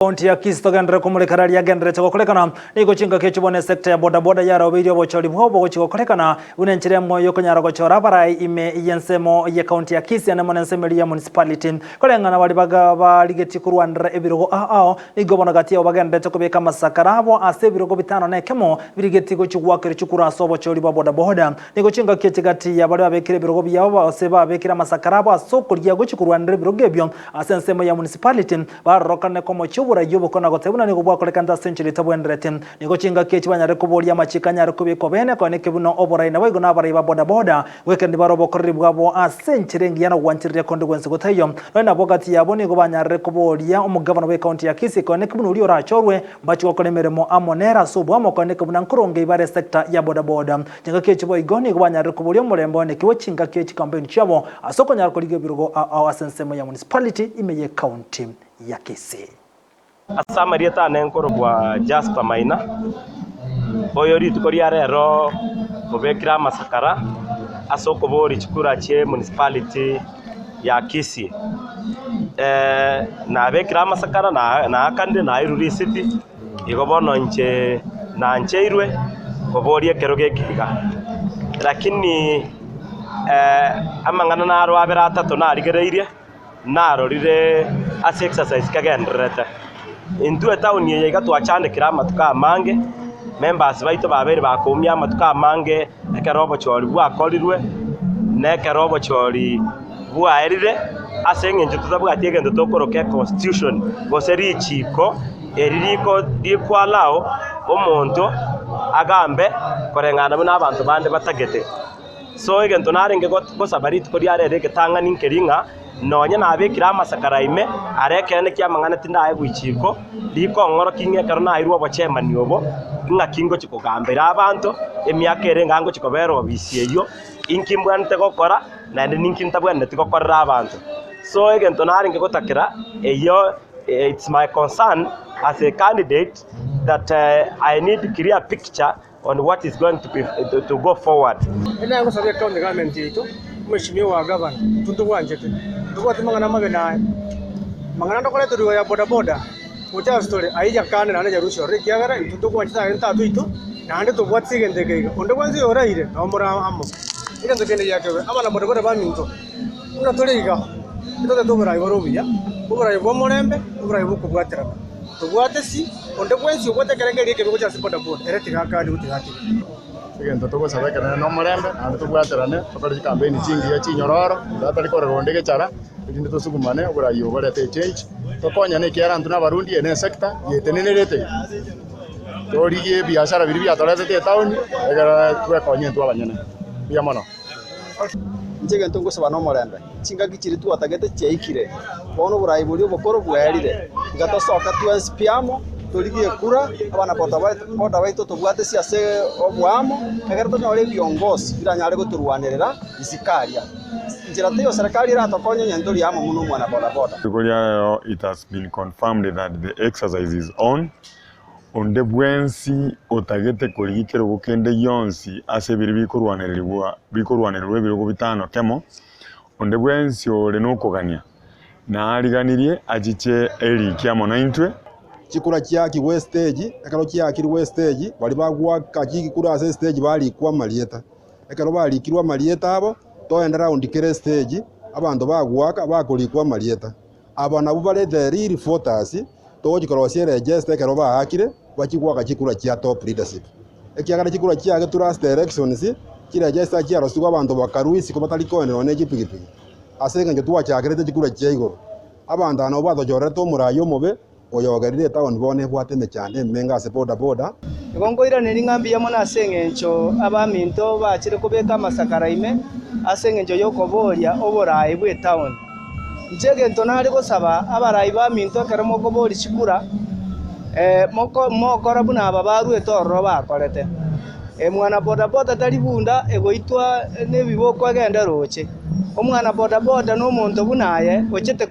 County ya Kisii togenderere komorekera aria agendererete gokorekana. Nigo chingaki echi bono esector ya boda boda yarobeirie obochori bwabo bogochia gokorekana buna enchera emo yokonyara gochora abarai ime y'ensemo ye county ya Kisii ande mono ensemo eria ya municipality. Koreng'ana baria baga barigetie korwanera ebirogo ao ao nigo bono gati yabo bagendererete kobeka amasakara abo ase ebirogo bitano na ekemo birigetie gochia goakerwa chikura ase obochori bwa boda boda. Nigo chingaki echi gati ya baria babekire ebirogo biabo gose babekire amasakara abo ase okorigia gochia korwanera ebirogo ebio ase ensemo ya municipality. Barorokane komochia oboraia oboko na goteba buna nigo bwakorekanete ase enchera etabwenereti. Nigo chingaki echi banyare koboria amachiko anyare kobekwa bene koeneke buna oborai naboigo nabarai ba bodaboda goikera nibare obokoreri bwabo ase enchera engiya na gwanchereria konde gwensi gotaiyo. Nonya nabwo gati yabo nigo banyarire koboria omogavana bw'ecounty ya Kisii koeneke buna oria orachorwe mbachie gokora emeremo amo nere ase oboamo koeneke buna nkoronge ibare esector ya bodaboda. Chingaki echi boigo nigo banyarire koboria omorembe oeneke bwe chingaki echicampaign chiabo ase okonyara korigia ebirogo ao ase ensemo ya municipality ime y'ecounty ya Kisii. Ase amarieta ane nkorokwa Jasper Maina, oyo rituko ria rero obekire amasakara ase okoboria chikura chie municipality ya Kisii. Nabekire amasakara naakanire nairwe risiti. Igo bono inche nancheirwe koboria ekerogo eke iga. Lakini amang'ana naro abere atato narigereirie, narorire ase exercise kegendererete. Intwe etown eye iga twachandekire amatuko amange, members baito babeire bakoumia amatuko amange ekero obochori bwakorirwe, na ekero obochori bwaerire, ase eng'encho totabwati egento tokoroka econstitution gose richiiko eri riko rikoallow omonto agambe koreng'ana buna abanto bande batagete. So egento narenge gosaba rituko ria rero egetang'ani nkeri ng'a nonye nabekire amasakara ime are ekeene ki'amang'ana tindaegwa ichiko rikong'orokia ng'a ekero nairwe obochemani obo ng'aki ngochia kogambera abanto emiaka ere enga ngochia kobera obisi eyio, inki mbwenerete gokora naende ninki ntabwenereti gokorera abanto. So egento narenge gotakera eyio it's my concern as a candidate that I need clear picture on what is going to be to go forward. Ere ngosaba ecounty government yaito, omweshimiwa gavana, intwe ntobwanchete, ntobwati mang'ana amabe naye. Mang'ana ande okoretwa igoro ya bodaboda, gocha ase tore, ayio yakane naende yarusia ororo ekiagera intwe ntobwanchete aye tata oito, naende tobwatete egento eke iga. Onde bwensi oyoraire, nabo more amo. Egento kende giakerwe, abana bodaboda baminto, buna tore iga, ntotagete oborai bore obuya, oborai bw'omorembe, oborai bw'okobwaterana. Tobwate si, onde bwensi obwate ekerengerio ekebe gocha ase bodaboda, ere tiga akanie tiga atige. Egento togosaba ekenene nomorembe, naende tobwaterane, tokore chikampeni chingiya chinyororo, onde atari korora onde gechara, erinde tosugumane oborai obo borete echange, tokonyane ekiagera intwe na abarundi eye ne esector yetenenerete, torigie ebiashara biria biatoretete etown, egere twekonye intwe abanyene. Mbuya mono. Inche egento ngosaba nomorembe, chingaki chiria twatagete chiaikire, bono oborai boria obokoro bwaerire. Tiga tosoke twensi pi amo, torigie ekura, abana boda baito tobwate ase ase oboamo, ekero tonyore ebiongosi biranyare gotorwanerera isiko aria. Inchera teiyo serikali eratokonye onye ntori amo buna omwana boda boda. Rituko ria rero it has been confirmed that the exercise is on. Onde bwensi otagete korigia ekerogo kende gionsi ase ebiria bikorwanererigwa bikorwanererwa ebirogo bitano kemo, onde bwensi ore nokogania, naariganirie achiche eriki amo naintwe. Chikura chiakigwe estage, ekero chiakirwe estage, baria bagoaka chikura ase estage barikwa amarieta. Ekero barikirwe amarieta abo, toende round kera estage, abanto bagoaka bakorikwa amarieta. Aba nabwo bare the real voters, togochia korosia eregister ekero baakire, bachie goaka chikura chia top leadership. Ekiagera chikura chiagetwe last elections, chiregister chiarosigwe abanto bakarwa isiko batari koenda nonya ne chipigipigi, ase eng'encho twachakerete chikura chia igoro. Abanto aba nabwo batochorerete omorai omobe, oyogerire etown bono ebwate emechando emenge ase boda boda. Igo nkoiraneria ng'a mbuya mono ase engencho abaminto bachire kobeka amasakara ime ase engencho y'okoboria oboraai bw'etaoni. Inche egento nare gosaba abarai baminto ekero mokoboria chikura, mokora buna aba baruete ororo bakorete. Mwana bodaboda tari bunda egoitwa nebiboko egende roche. Omwana bodaboda nomonto buna aye ochete.